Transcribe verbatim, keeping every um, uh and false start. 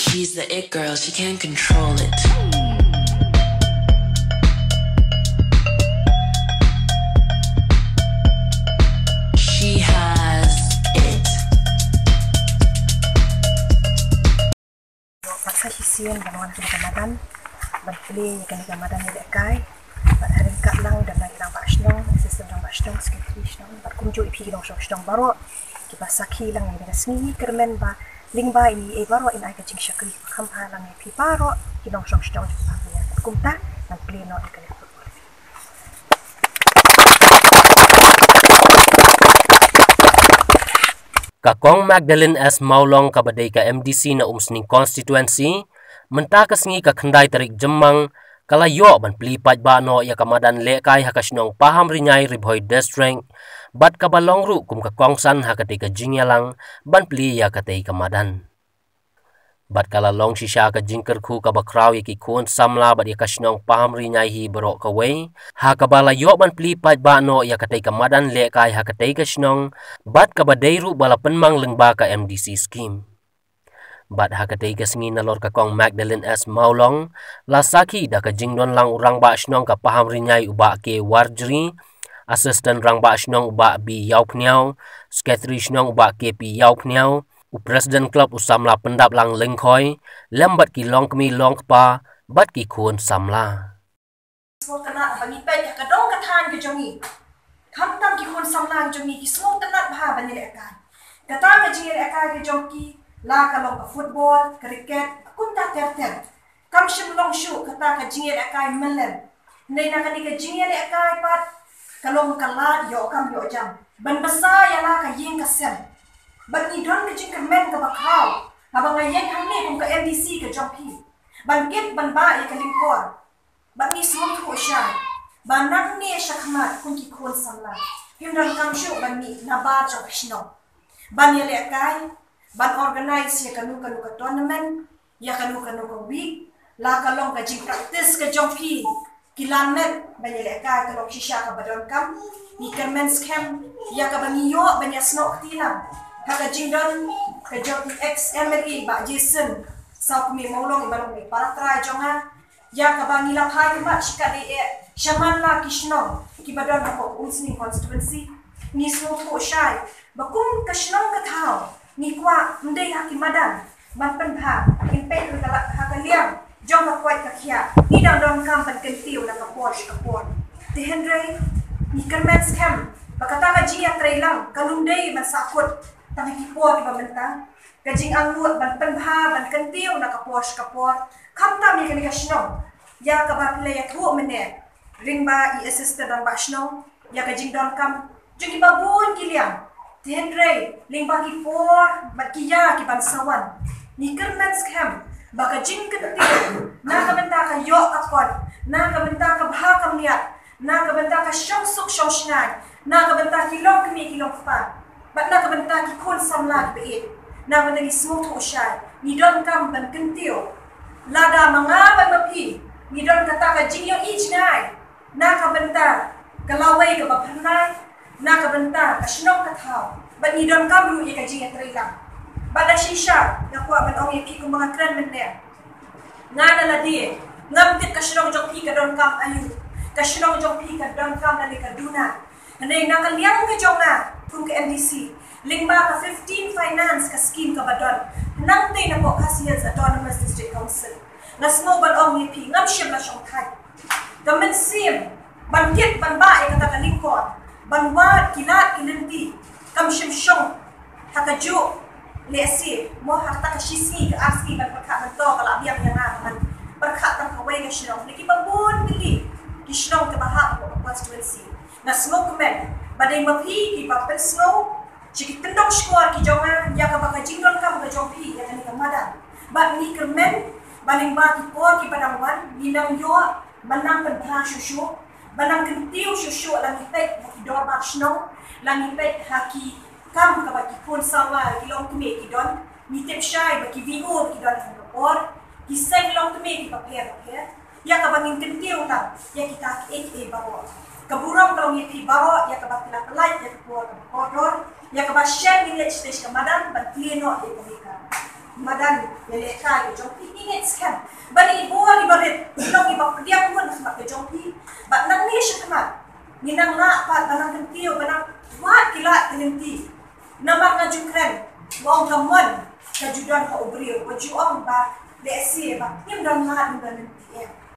She's the it girl, she can't control it. She has it. Pat sa shisien ban wan kane ka madan ban plie ïa kane ka madan ïalehkai. Bad ha ryngkat lang da i rangbah shnong, assistant rangbah shnong, secretary shnong bad kumjuh ïa phi ki nongshong shnong baroh kiba sakhi lang ïa kane ka sngi. Kyrmen ba lyngba ine i ei baroh in ai ka jingshakri ba kham bha lang ïa phi baroh ki nongshong shnong jong ka area. Bad kumta ngan plie noh ïa kane ka football. Ka Kong Magdalene S Mawlong kaba dei ka M D C na Umsning Constituency, mynta ka sngi ka khyndai tarik Jymmang, ka la ïoh ban plie paidbah noh ïa ka madan lehkai ha ka shnong Pahamriñai, Ri Bhoi District, bad kaba long ruh kum ka kongsan ha katei ka jingïalang ban plie ïa katei ka madan. Bad ka la long shisha ka jingkyrkhu kaba khraw ïa ki khun samla bad ïa ka shnong Pahamriñai hi baroh kawei, ha kaba la ïoh ban plie paidbah noh ïa katei ka madan lehkai ha katei ka shnong, bad kaba dei ruh ba la pynmang lyngba ka M D C scheme. Bad ha katei ka sngi nalor ka Kong Magdalene S Mawlong, la sakhi da ka jingdon lang u rangbah shnong ka Pahamriñai u Bah K Warjri, assistant rangbah shnong u Bah B Ïawphniaw, secretary shnong u Bah K P Ïawphniaw, u president club u samla Pyndaplang Lyngkhoi, lem bad ki longkmie longkpa bad ki khun samla. Sngewtynnat ba ngi peit ha ka dong ka thaiñ ka jong ngi, khamtam ki khun samla jong ngi ki sngewtynnat bha ban ïalehkai. Kata ka jingïalehkai ka jong ki, la ka long ka football, cricket, kumta ter ter. Kam shym long shuh kata ka jingïalehkai mylliem. Hynrei na kane ka jingïalehkai pat, ka long ka lad ïoh kam ïoh jam ban bsa ïa la ka ïing ka sem. Bad ngi don ka jingkyrmen kaba khraw haba nga ïeng hangne kum ka M D C ka jong phi, ban kit ban bah ïa ka lyngkor. Bad ngi sngewthuh shai ba nangne shakhmat kum ki khun samla, ngim donkam shuh ban mih nabar jong ka shnong ban ïalehkai, ban organise ïa kano kano ka tournament, ïa kano kano ka week. La ka long ka jingpractice ka jong phi, ki lamet ban ïalehkai ka long shisha kaba donkam. Ngi kyrmen skhem ïa kaba ngi ïoh ban ïasnoh kti lang ha ka jingdon ka jong i ex M L A Bah Jason Sawkmie Mawlong, iba long i para trai jong nga, ïa kaba ngi la phai khmat shikatdei eh sha man la ki shnong kiba don hapoh Umsning constituency. Ngi sngewthuh shai ba kum ka shnong ka thaw, ngi kwah ym dei ha ki madan ban pynbha, ngin peit ruh ha ka liang jong ka koit ka khiah, ngi dang donkam ban kyntiew na ka por sha ka por. Te hynrei ngi kyrmen skhem ba kata ka jingïatreilang kam dei ban sahkut tang ha ki por kiba mynta. Ka jingangnud ban pynbha, ban kyntiew na ka por sha ka por, khamtam ïa kane ka shnong, ïa kaba phi la ïathuh mynne lyngba i assistant rangbah shnong, ïa ka jingdonkam jong kiba bun ki liang. Te hynrei lyngba ki por bad ki ïa kiban sa wan, ngi kyrmen skhem ba ka jingkyntiew na ka bynta ka ïoh ka kot, na ka bynta ka bha ka miat, na ka bynta ka shongsuk shongshngaiñ, na ka bynta ki longkmie ki longkpa, bad na ka bynta ki khun samla kiba ïeit, na ka bynta ngi sngewthuh shai, ngi donkam ban kyntiew. Lada ma nga bad ma phi ngi don kata ka jingïohi jngai na ka bynta ka lawei kaba phyrnai, na ka bynta ka shnong ka thaw, bad ngi donkam ruh ïa ka jingïatreilang. Bad la shisha nga kwah ban ong ïa phi kumba nga kren mynne, nga na lade ngam tip ka shnong jong phi ka donkam aïu, ka shnong jong phi ka donkam lane ka duna. Hynrei na ka liang ka jong nga kum ka M D C, lyngba ka fifteen finance ka scheme kaba don, nangtei napoh Khasi Hills Autonomous District Council, nga sngew ban ong ïa phi, ngam shym la shongthait. Ka mynsiem ban kit ban bah ïa kata ka lyngkor, ban wad ki lad ki lynti, kam shym shong ha kajuh lehse mo, ha kata ka shisngi ka arsngi ban pyrkhat, ban to ka la biang ïa nga ban pyrkhat tang kawei ka shnong, lane kiba bun tylli ki shnong kiba hap ha ka constituency. Nga sngewkmen ba dei ma phi kiba pynsngew sha ki tyndong shkor ki jong nga ïa kaba ka jingdonkam ka jong phi ïa kane ka madan. Bad ngi kyrmen ba lyngba ki por kiba dang wan ngi nang ïoh ban nang pynbha shuh shuh, ban nang kyntiew shuh shuh, la ngi peit ha ki dorbar shnong, la ngi peit ha ki kam kaba ki khun samla ki longkmie ki don. Ngi tip shai ba ki V O ki don ha ka por, ki seng longkmie kiba pher ba pher, ïa kaba ngin kyntiew lang ïa kita kiei kiei baroh. Ka burom ka long ïa phi baroh ïa kaba phi la pynlait ïa ka por kaba kordor, ïa kaba shen ngin leit sha ka madan ban plie noh ïa ka mika. Madan ïalehkai ka jong phi, ngi ngeit skhem ba i bor i barit i long iba pdiang bun ha khmat ka jong phi. Bad nangne shakhmat ngin nang lah pat ban nang kyntiew, ban nang wad ki lad ki lynti. Namar nga ju kren, nga ong ka mon ka ju don ha u briew, ba ju ong ba lehse ba ngim don lad, ngim don lynti em.